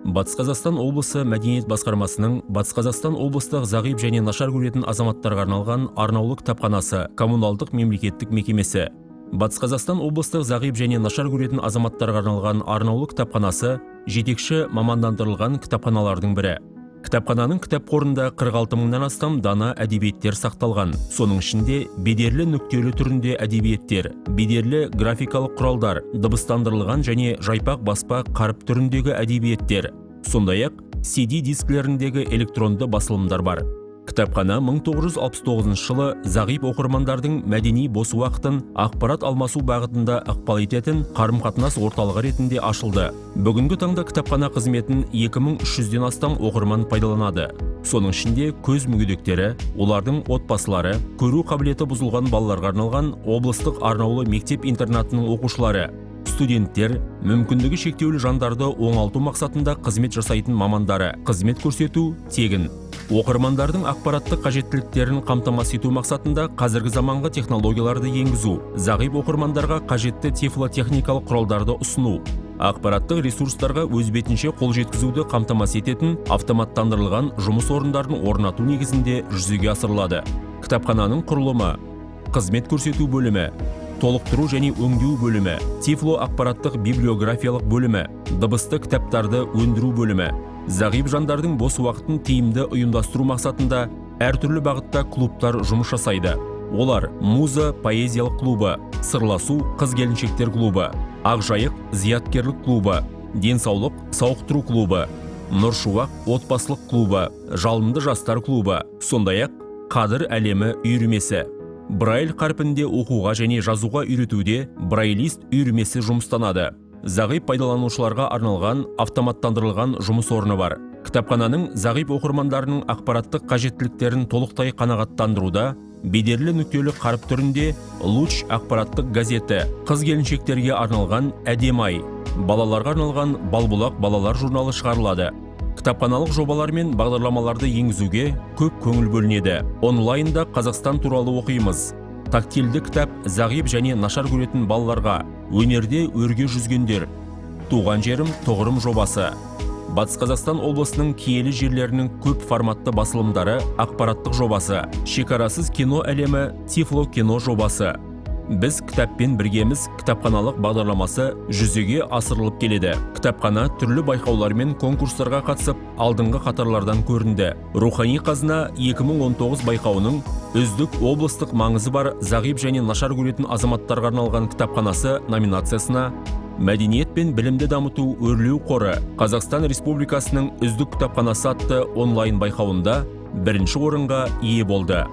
Батыс Қазақстан облысы мәдениет басқармасының Батыс Қазақстан облыстық зағип және нашар көретін азаматтарға арналған арнаулы кітапханасы коммуналдық мемлекеттік мекемесі. Батыс Қазақстан облыстық зағип және нашар көретін азаматтарға арналған арнаулы кітапханасы жетекші мамандандырылған кітапханалардың бірі. Кітапхананың кітап қорында 46 мыңнан астам дана әдебиеттер сақталған. Соның ішінде бедерлі нүктелі түрінде әдебиеттер, бедерлі графикалық құралдар, дыбыстандырылған және жайпақ баспа қаріп түріндегі әдебиеттер, сондай-ақ CD дискілеріндегі электронды басылымдар бар. Кітапхана 1969 жылы зағип оқырмандардың мәдени бос уақытын ақпарат алмасу бағытында ықпал ететін қарым-қатынас орталығы ретінде ашылды. Бүгінгі таңда кітапхана қызметін 2300-ден астам оқырман пайдаланады. Соның ішінде көз мүгедектері, олардың отбасылары, көру қабілеті бұзылған балаларға арналған облыстық арнаулы мектеп интернатының оқушылары, студенттер, мүмкіндігі шектеулі жандарды оңалту мақсатында қызмет жасайтын мамандары. Қызмет көрсету тегін. Оқырмандардың ақпараттық қажеттіліктерін қамтамасыз ету мақсатында қазіргі заманғы технологияларды енгізу, зағип оқырмандарға қажетті тифлотехникалық құралдарды ұсыну, ақпараттық ресурстарға өз бетінше қол жеткізуді қамтамасыз ететін автоматтандырылған жұмыс орындарын орнату негізінде жүзеге асырылады. Кітапхананың құрылымы: қызмет көрсету бөлімі, толықтыру және өңдеу бөлімі, тифло ақпараттық библиографиялық бөлімі, дыбысты кітаптарды өндіру бөлімі. Зағип жандардың бос уақытын тиімді ұйымдастыру мақсатында әртүрлі бағытта клубтар жұмыс жасайды. Олар: «Муза» поэзиялық клубы, «Сырласу» қыз келіншектер клубы, «Ақжайық» зияткерлік клубы, «Денсаулық» сауықтыру клубы, «Нұршуақ» отбасылық клубы, «Жалынды жастар» клубы, сондай ақ «Қадір әлемі» үйірмесі. Брайль қарпінде оқуға және жазуға үйретуде «Брайлист» үйірмесі жұмыстанады. Зағип пайдаланушыларға арналған автоматтандырылған жұмыс орны бар. Кітапхананың зағип оқырмандарының ақпараттық қажеттіліктерін толықтай қанағаттандыруда бедерлі нүктелі қаріп түрінде «Луч» ақпараттық газеті, қыз келіншектерге арналған «Әдемі ай», балаларға арналған «Балбұлақ» балалар журналы шығарылады. Кітапханалық жобалар мен бағдарламаларды енгізуге көп көңіл бөлінеді. Онлайнда «Қазақстан туралы оқимыз», тактильді кітап, зағип және нашар көретін балаларға «Өнерде өрге жүзгендер», «Туған жерім тұғырым» жобасы, Батыс Қазақстан облысының киелі жерлерінің көп форматты басылымдары ақпараттық жобасы, «Шекарасыз кино әлемі» тифло кино жобасы, «Біз кітаппен біргеміз» кітапханалық бағдарламасы жүзеге асырылып келеді. Кітапхана түрлі байқаулар мен конкурстарға қатысып, алдыңғы қатарлардан көрінді. «Рухани қазына» 2019 байқауының «Үздік облыстық маңызы бар зағип және нашар көретін азаматтарға арналған кітапханасы» номинациясына, «Мәдениет пен білімді дамыту өрлеу қоры Қазақстан Республикасының үздік кітапханасы» атты онлайн байқауында бірінші орынға ие болды.